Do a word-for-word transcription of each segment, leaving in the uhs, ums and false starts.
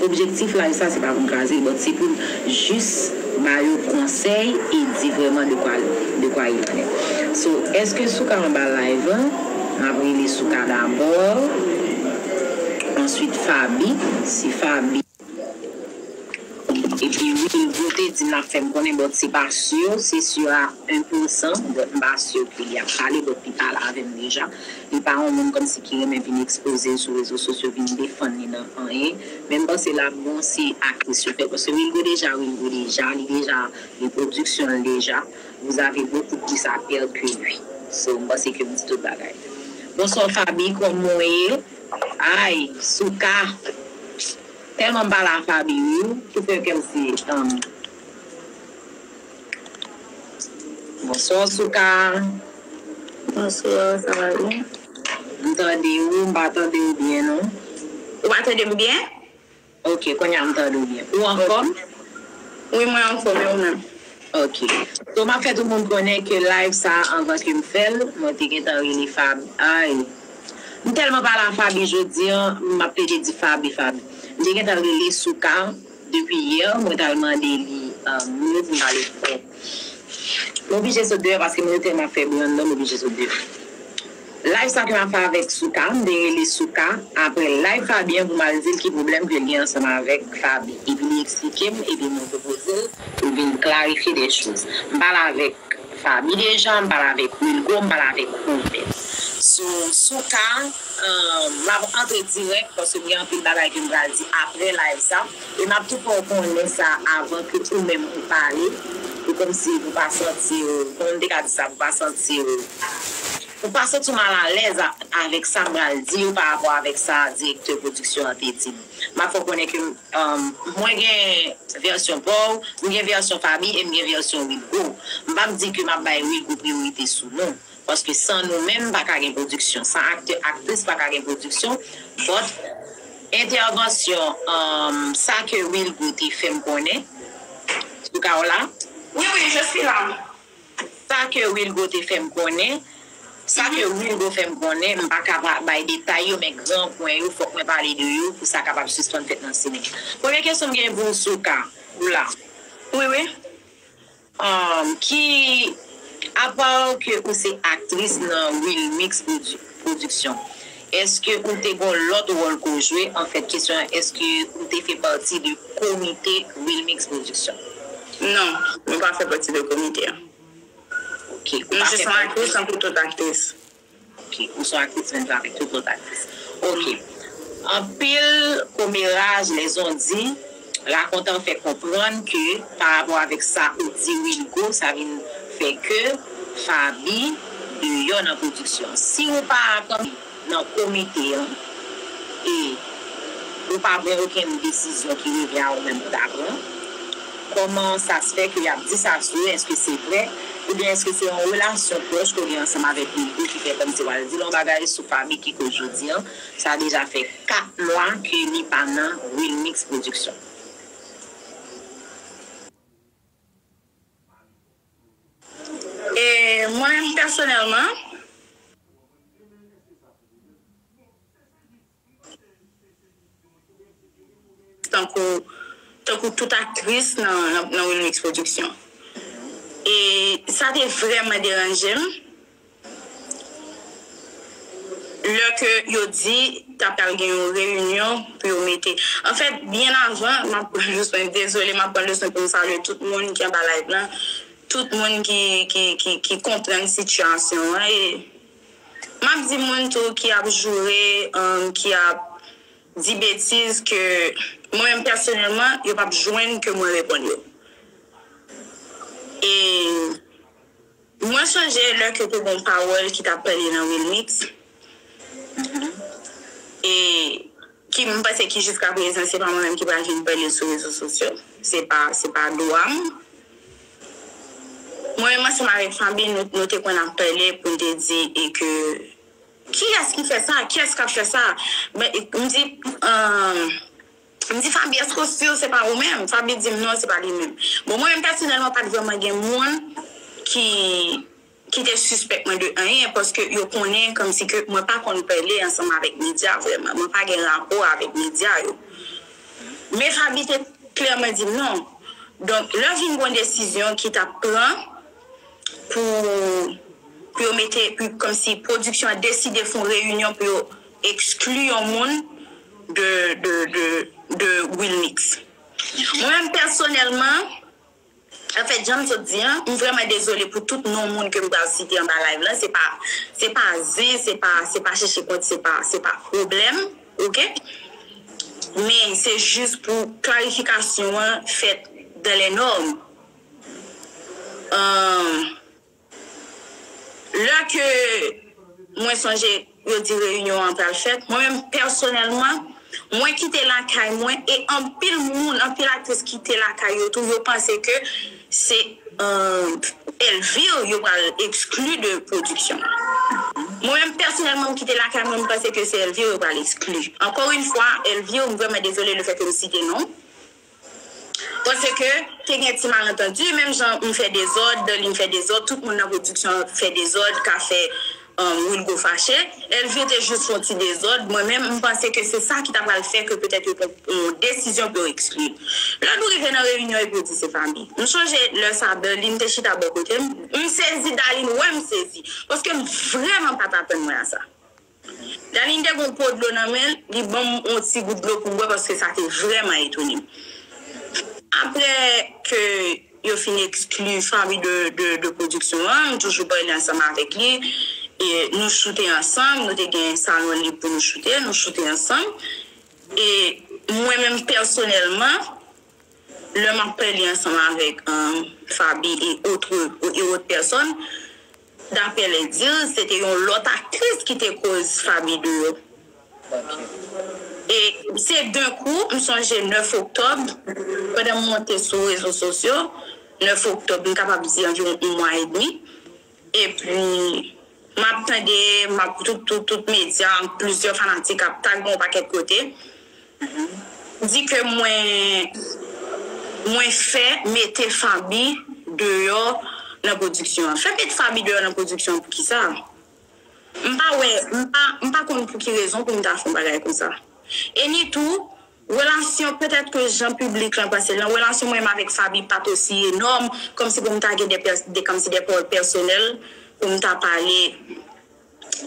Objektif live sa, se pa pou m kraze l, but se pou m jis ba yo konsèy e di vrèman de quoi, de quoi il en est. So, èske Souka anba live la? M ap rele Souka dabò. Answit, Faby. Si Faby. Epi, wi, Wilgo te di l ap fè m konnen, but se pa si, se si a en pou san, but m pa si ke li ap pale, but li pale avè m deja. Li pa yon moun kòmsi ki renmen vin ekspoze l sou rezo sosyo, vin defann li nan anyen. Men m panse l ap bon, se aktris yo fè, paske Wilgo deja, Wilgo deja, li deja, li pwodiksyon l deja. Vous avez beaucoup plus à perdre que lui. So, m panse ke m di tout bagay. Bonswa, Faby, kòman w ye? Ay, Souka. Tèlman m pale a Faby, wi, ki fè kè m se, um, Bonswa, Souka. Bonswa, sa va byen? M tande w, m pa tande w byen, non. Ou pa tande m byen? Ok, kounye a m tande w byen. Ou anfòm? Wi, mwen anfòm, e ou menm? Ok. So, m ap fè tout moun konnen ke live sa, anvan ke m fè l, mwen te gentan rele Faby. Ay. M tèlman pale a Faby jodi a, m ap plede di Faby, Faby. M te gentan rele Souka depi yè, mwen t al mande li, um, nou pou m pale. M oblije sot deyò paske moun yo tèlman ap fè bri anndan, m oblije sot deyò. Live sa ke m ap fè avèk Souka, m te rele Souka, apre live Faby an pou m al di l ki pwoblèm ke l gen ansanm avèk Faby. Epi li eksplike m, epi mwen pwopoze l pou vin klarifye de choz. M pale avèk Faby deja, m pale avèk Wilgo, m pale avèk Roubens. So, Souka, um, m ap antre dirèk paske m gen anpil bagay ke m pral di apre live sa. E m ap tou fè w konnen sa avan ke ou menm ou pale. E kòmsi pou pa santi w, kòman m te ka di sa, pou pa santi w, pou pa santi w malalèz a- avèk sa m pral di w pa rapò avèk sa direktè pwodiksyon an te di m. M ap fè w konnen ke, um, mwen gen vèsyon pa w, m gen vèsyon Faby e m gen vèsyon Wilgo. M p ap di ke m ap bay Wilgo priyorite sou nou. Paske san nou menm, pa ka gen pwodiksyon. San aktè, aktris, pa ka gen pwodiksyon. But, entèvansyon, um, sa ke Wilgo te fè m konnen, Souka w la? Oui, oui, je suis là. Sa ke Wilgo te fè m konnen, sa ke Wilgo fè m konnen, m pa ka pa bay detay yo, men gran pwen yo, fòk mwen pale de yo pou sa kapab sispann fèt nan sinema. Premye kesyon m gen pou w, Souka, ou la? Oui, oui. Um, ki, apa ke ou se aktris nan Wilmix Produ- Production, èske ou te gon lòt wòl ke w jwe? Anfèt, kesyon an, èske ou te fè pati de komite Wilmix Production? Non, mwen pa fè pati de komite a. Ok, ou pa fè pati. Mwen jis yon aktris tankou tout aktris. Ok, ou se yon aktris menm jan avèk tout lòt aktris. Ok. Anpil komeraj, les on-dit, rakontan fè konprann ke pa rapò avèk sa ou di Wilgo, sa vin fè ke Faby deyò nan pwodiksyon. Si ou pa nan komite an, e ou pa pran okenn desizyon ki revyen a ou menm pou ta pran, kòman sa se fè ke y ap di sa sou ou? Èske se vrè? Oubyen èske se yon relasyon pwòch ke w gen ansanm avèk Wilgo ki fè kòmsi w al di l yon bagay sou Faby ki koz jodi an, sa deja fè kat mwa ke li pa nan Wilmix Production? E mwen menm pèsonèlman, tankou, tankou tout aktris nan, nan, nan Wilmix Production. E sa te vrèman deranje m lè ke yo di ta pral gen yon reyinyon pou yo mete. Anfèt, byen avan, m ap pran leson, dezole, m ap pran leson pou m salye tout moun ki anba live lan, tout moun ki, ki, ki, ki konprann sitiyasyon an. E m ap di moun tou ki ap joure, um, ki ap di betiz ke mwen menm pèsonèlman, yo p ap jwenn ke mwen reponn yo. E mwen sonje lè ke te gon pawòl ki t ap pale nan Wilmix, e ki m panse ki jiska prezan se pa mwen menm ki pral vin pale sou rezo sosyo, se pa, se pa dwa m. Mwen menm ansanm avèk Faby, nou, nou te konn ap pale pou n te di e ke kiyès ki fè sa? Kiyès k ap fè sa? Men, m di, um, m di, Faby, èske w si se pa ou menm? Faby di m non, se pa li menm. Bon, mwen menm pèsonèlman, pa t vrèman gen moun ki, ki te sispèk mwen de anyen, paske yo konnen kòmsi ke mwen pa konn pale ansanm avèk medya vrèman. Mwen pa gen rapò avèk medya yo. Men Faby te klèman di m non. Donk, lè vin gon desizyon ki t ap pran pou, pou yo mete, pou, kòmsi pwodiksyon an deside fè yon reyinyon pou yo ekskli yon moun de, de, de, de Wilmix. Mwen menm pèsonèlman, anfèt, jan m sot di an, m vrèman dezole pou tout non moun ke m pral site anba live lan. Se pa, se pa zen, se pa, se pa chèche kont, se pa, se pa pwoblèm, oke? Men se jis pou klarifikasyon an fèt dans les normes. Ahn, lè ke mwen sonje yo di reyinyon an pral fèt, mwen menm pèsonèlman, mwen kite lakay mwen e anpil moun, anpil aktris kite lakay yo tou, yo panse ke se Elvire yo pral ekskli de pwodiksyon. Mwen menm pèsonèlman, m kite lakay mwen, m panse ke se Elvire yo pral ekskli. Ankò yon fwa, Elvire, m vrèman dezole le fè ke m site non. Paske te gen ti malantandi, menm jan m fè dezòd, Darline fè dezòd, tout moun nan pwodiksyon an fè dezòd, ka fè um, Wilgo fache. Elvire te jis fè yon ti dezòd. Mwen menm, m panse ke se sa ki ta pral fè ke petèt yo pran yon desizyon pou yo ekskli l. Lè nou rive nan reyinyon epi yo di se Faby. M sonje lè sa Darline te chita bò kote m. M sezi, Darline wè m sezi. Paske m vrèman pa t atann mwen a sa. Darline te gen yon po dlo nan men l, li ban m yon ti gout dlo pou m bwè paske sa te vrèman etone m. Apre ke yo fin ekskli Faby de, de, de pwodiksyon an, m toujou pale ansanm avèk li. E nou choute ansanm, nou te gen salon lib pou nou choute, nou choute ansanm. E mwen menm pèsonèlman, lè m ap pale ansanm avèk um, Faby e otre e ot pèsòn, daprè lè di l, se te yon lòt aktris ki te koz Faby deyò. E se de kou, m sonje nèf oktòb, pandan m monte sou rezo sosyo, nèf oktòb, m kapab di anviwon yon mwa edmi. Epi, m ap tande, m ap tout, tout, tout medya, plizyè fanatik ap tag mwen yon pakèt kote. Di ke mwen, mwen fè mete Faby deyò nan pwodiksyon an. Fè mete Faby deyò nan pwodiksyon an poukisa? M pa wè, m pa, m pa konn pou ki rezon pou m ta fè yon bagay konsa. E ni tou, relasyon, petèt ke jan piblik lan panse l lan, relasyon mwen menm avèk Faby pa t osi enòm, kòmsi pou m ta gen de, pè- de, kòmsi de pawòl pèsonèl pou m ta pale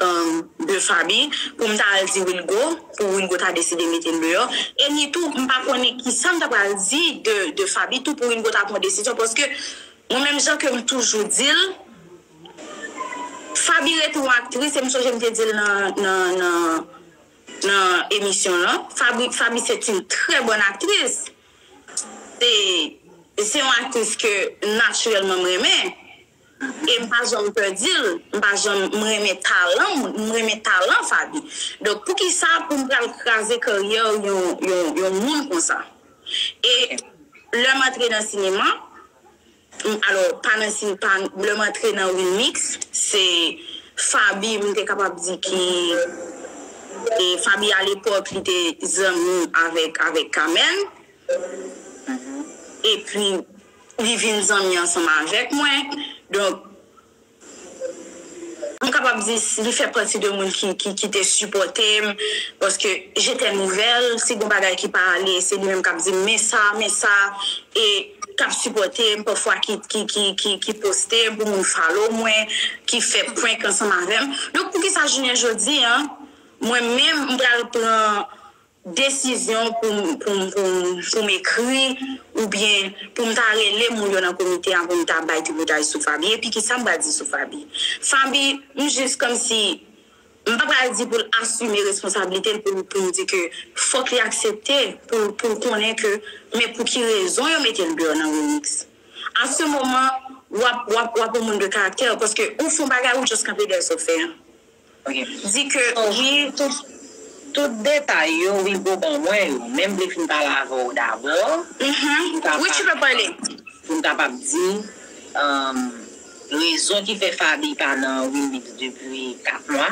um, de Faby, pou m ta al di Wilgo, pou Wilgo ta deside mete m deyò. E ni tou, m pa konnen kisa m ta pral di de, de Faby tou pou Wilgo ta pran desizyon, paske mwen menm jan ke m toujou di l, Faby rete yon aktris, e m sonje m te di l nan, nan, nan, nan emisyon lan, Faby, Faby c'est une très bonne actrice. Se, se yon aktris ke natirèlman m renmen. E m pa janm pè di l, m pa janm, m renmen talan, m renmen talan Faby. Donk, poukisa pou m pral kraze karyè yon, yon, yon moun konsa? E lè m antre nan sinema, m, alò, pa nan sin, pa, lè m antre nan Wilmix, se Faby, m te kapab di ki, e Faby alepòk, li te zanmi avèk, avèk Kamèn. Epi, li vin zanmi ansanm avèk mwen. Donk, m kapab di li fè pati de moun ki, ki, ki te sipòte m, paske j'étais nouvelle, si gon bagay ki pa ale, se li menm k ap di m, men sa, men sa, e k ap sipòte m, pafwa ki, ki, ki, ki, ki poste m pou moun follow mwen, ki fè prank ansanm avè m. Donk, poukisa jounen jodi a, mwen menm, m pral pran desizyon pou m, pou m, pou m, pou m ekri oubyen pou m ta rele moun yo nan komite a pou m ta bay tripotay sou Faby. Epi kisa m pral di sou Faby? Faby, m jis kòmsi, m pa pral di pou l asime responsablite l pou, pou m di ke fòk li aksepte, pou, pou l konnen ke men pou ki rezon yo mete l deyò nan remix. A se moman, w ap, w ap, w ap yon moun de karaktè, paske ou fè yon bagay, ou just kanpe dèyè sa w fè an. Di ke wi. Tout, tout detay yo, Wilgo ban mwen yo. Men m vle fin pale avè w dabò. Pou m kapab, pou m kapab di, um, rezon ki fè Faby pa nan Wilmix depi kat mwa.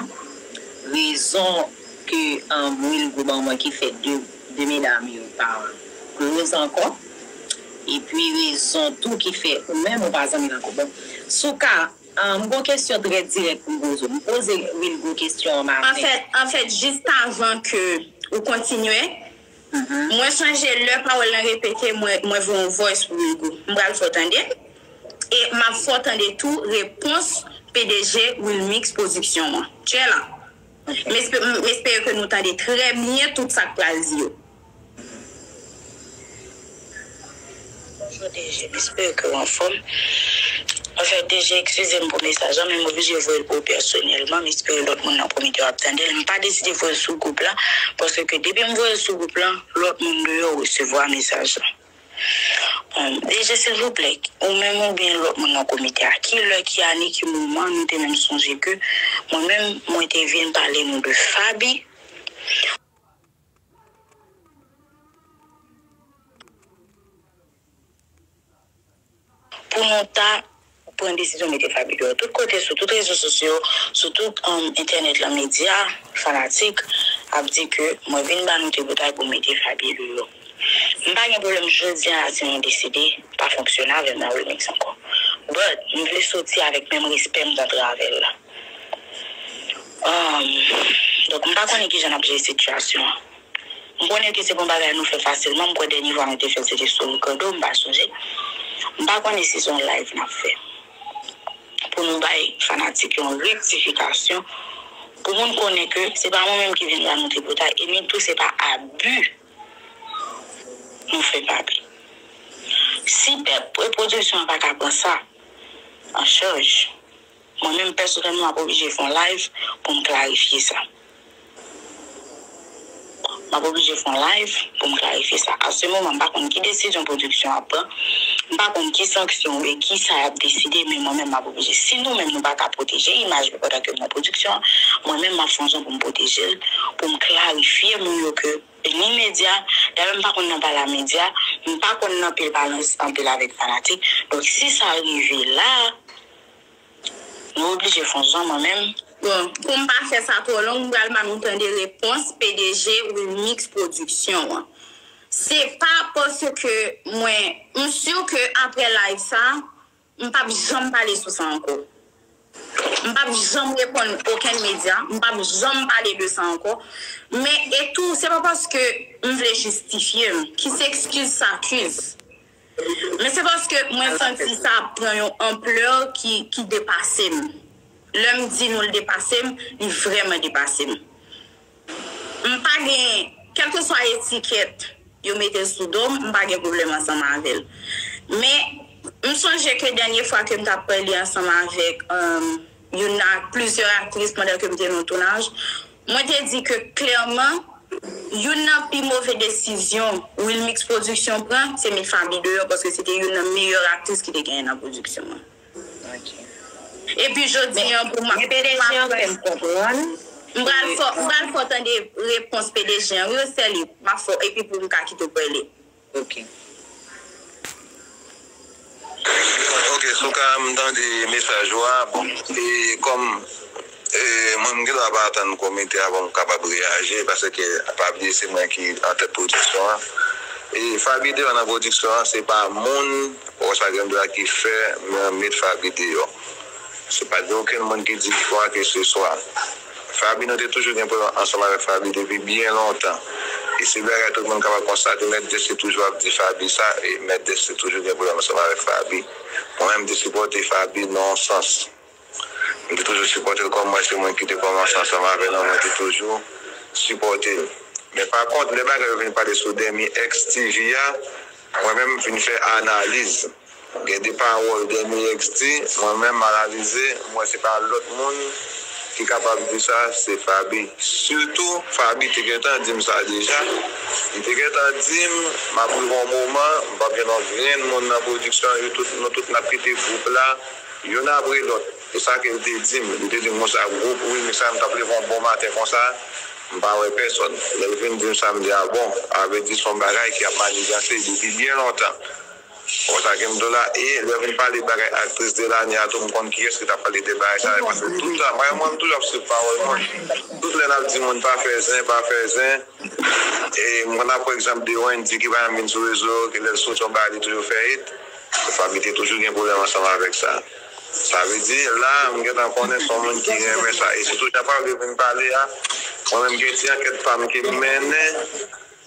Rezon ke, um, Wilgo ban mwen ki fè de, de medam yo pa close ankò. Epi rezon tou ki fè ou menm ou pa zanmi l ankò. Bon, Souka, Ah, m gon kesyon trè dirèk pou m poze w. M poze Wilgo kesyon an maten. Anfèt, anfèt, jis avan ke ou kontinye, Mwen sonje lè pawòl lan repete, mwen, mwen voye yon voice pou Rigo. M pral fè w tande. E m ap fè w tande tou repons P D G Wilmix Production an. Tchè la. M espe-, m espere ke nou tande trè byen tout sa k pral di yo. Bonjou D J, m espere ke w anfòm. Anfèt, D J, eskize m pou mesaj lan, men m oblije voye l pou w pèsonèlman. M espere lòt moun nan komite yo ap tande l. M pa deside voye l sou gwoup lan, paske depi m voye l sou gwoup lan, lòt moun deyò resevwa mesaj lan. Um, D J, silvouplè, ou menm oubyen lòt moun nan komite a, ki lè, ki ane, ki moman nou te menm sonje ke mwen menm, mwen te vin pale nou de Faby? Pou nou ta pran desizyon mete Faby deyò. Tout kote, sou tout rezo sosyo, sou tout, um, entènèt lan, medya, fanatik ap di ke mwen vin ba nou tripotay pou mete Faby deyò. M pa gen pwoblèm jodi a la si nou deside pa fonksyone avè m nan remix ankò. But, m vle soti avèk menm respè m t antre avè l la. Um, donk, m pa konnen kijan n ap jere sitiyasyon an. M konnen ke se pa yon bagay nou fè fasilman. M kwè dènye fwa nou te fè l, se te sou Ricardo, m pa sonje. M pa konnen si se yon live n ap fè. Pou nou bay fanatik yo yon rektifikasyon, pou moun konnen ke se pa mwen menm ki vin ba nou tripotay, e ni tou se pa abi nou fè Faby. Si pèp e pwodiksyon an pa ka pran sa an chaj, mwen menm pèsonèlman, m ap oblije fè yon live pou m klarifye sa. M ap oblije fè yon live pou m klarifye sa. A se moman, m pa konn ki desizyon pwodiksyon ap pran. M pa konn ki sanksyon oubyen ki sa y ap deside, men mwen menm, m ap oblije. Si nou menm, nou pa ka pwoteje imaj nou pandan ke nou nan pwodiksyon an, mwen menm, m ap fè yon jan pou m pwoteje l, pou m klarifye moun yo ke ni medya, dayè m pa konn nan pale a medya, m pa konn nan pil pale anpil avèk fanatik. Donk, si sa rive la, nou oblije fè yon jan mwen menm. Bon, pou m pa fè sa twò long, m pral ba nou tande repons P D G Wilmix Production an. Se pa paske mwen, m si ke apre live sa, m p ap janm pale sou sa ankò. M p ap janm reponn okenn medya, m p ap janm pale de sa ankò. Men, e tou, se pa paske m vle jistifye m, qui s'excuse s'accuse. Men se paske mwen santi sa ap pran yon anplè ki, ki depase m. Lè m di nou l depase m, li vrèman depase m. M pa gen, kèlkeswa etikèt yo mete sou do m, m pa gen pwoblèm ansanm avè l. Men, m sonje ke dènye fwa ke m t ap pale ansanm avèk, um, youn nan plizyè aktris pandan ke m te nan tounaj, mwen te di ke klèman, youn nan pi move desizyon Wilmix Production pran, se met Faby deyò, paske se te youn nan meyè aktris ki te genyen nan pwodiksyon an. Epi jodi an, pou m ap, men P D G an fè m konprann. M pral fè, m pral fè w tande repons P D G an, wi, sè li, m ap fè w, epi pou m ka kite w pale. Ok. Ok, Souka, m tande mesaj ou a. Bon, e kòm, e, mwen, m gen dwa pa tann komite a pou m kapab reyaji, paske pa bliye se mwen ki antèt pwodiksyon an. E Faby deyò nan pwodiksyon an, se pa moun, ou wè sa gen dwa ki fè, men met Faby deyò. Se pa gen okenn moun ki di kwa ke se swa. Faby, nou te toujou gen pwoblèm ansanm avèk Faby depi byen lontan. E se bagay tout moun kapab konstate, Mèt Jess te toujou ap di Faby sa, e Mèt Jess te toujou gen pwoblèm ansanm avèk Faby. Mwen menm, m te sipòte Faby nan yon sans. M te toujou sipòte l kòm mwen, se mwen ki te kòmanse ansanm avè l, mwen te toujou sipòte l. Men pa kont, lè bagay yo vin pale sou Dèmi X T V a, mwen menm, m vin fè analiz. Gen de pawòl Dèmi X di, mwen menm m analize, m wè se pa lòt moun ki kapab di sa, se Faby. Sitou, Faby te gentan di m sa deja. Li te gentan di m, m ap rive yon moman, m p ap jwenn yon grenn moun nan pwodiksyon an, yo tout, nou tout n ap kite gwoup la, youn apre lòt. E sa ke l te di m, li te di m konsa, gwoup Wilmix sa, m t ap leve yon bon maten konsa, m pa wè pèsòn. Lè l vin di m sa, m di, a bon, sa vle di se yon bagay ki ap manigance depi byen lontan. Bon, sa ke m di w la, e lè yo vin pale bagay aktris de lane a tou, m konn kiyès ki t ap pale de bagay sa yo, paske tout tan, mwen, mwen, m toujou ap swiv pawòl moun. Tout lè n ap di moun pa fè zen, pa fè zen. E m konn ap pran egzanp de Wendy ki pa janm vin sou rezo, ki lè l soti yon bagay, li toujou fè it. Faby te toujou gen pwoblèm ansanm avèk sa. Sa vle di, la, m gentan konnen se yon moun ki renmen sa. E sitou, jan Faby vin pale a, mwen menm gen ti ankèt pa m ke m mennen,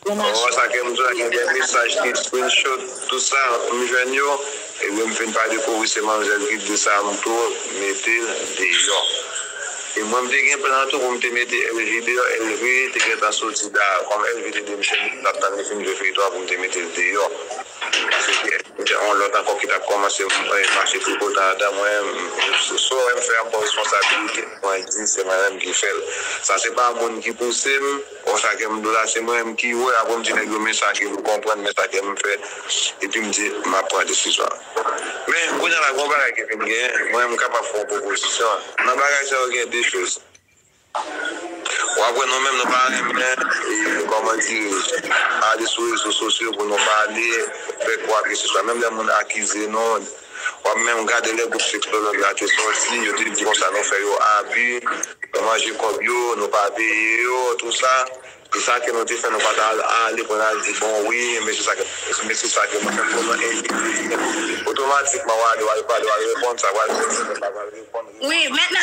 Bon, sa ke m di w la, gen de mesaj ki screenshot, tout sa, m jwenn yo, epi m vin pa dekouvri se manmzèl ki di sa, m tou mete l deyò. E mwen, m te gen plan tou pou m te mete L G deyò, L G te gentan soti da, kòm L G te di m se m t ap tann li fin jwe feyton an pou m te mete l deyò. Paske te gen yon lòt ankò ki t ap kòmanse, eh, mache tripote andan mwen, m, m, so, so, m fè m pran responsabilite, mwen di se mwen menm ki fè l. Sa se pa moun ki pouse m, bon, sa ke m di w la, se mwen menm ki wè, apre m di nèg yo, men sa ke m konprann, men sa ke m fè, epi m di, m ap pran desizyon an. Men, kounye a la, gen yon bagay ki vin genyen, mwen, m kapab fè yon pwopozisyon. Nan bagay sa yo, gen de choz. W ap wè nou menm, nou pa renmen, e, kòman dire, ale sou rezo sosyo pou nou pale, fè kwa keseswa. Menm lè moun akize nou, w ap menm gade lè gwoup seksològ la te sòti, yo te di konsa nou fè yo abi, nou manje kòb yo, nou pa peye yo, tou sa. E sa ke nou te fè, nou pa ta al, ale pou n al di, bon, wi, men se sa ke, men se sa ke mwen fè pou nou envite. Otomatikman, w ale, w al pale, w al reponn sa, w al reponn sa, w al reponn. Wi, mentnan,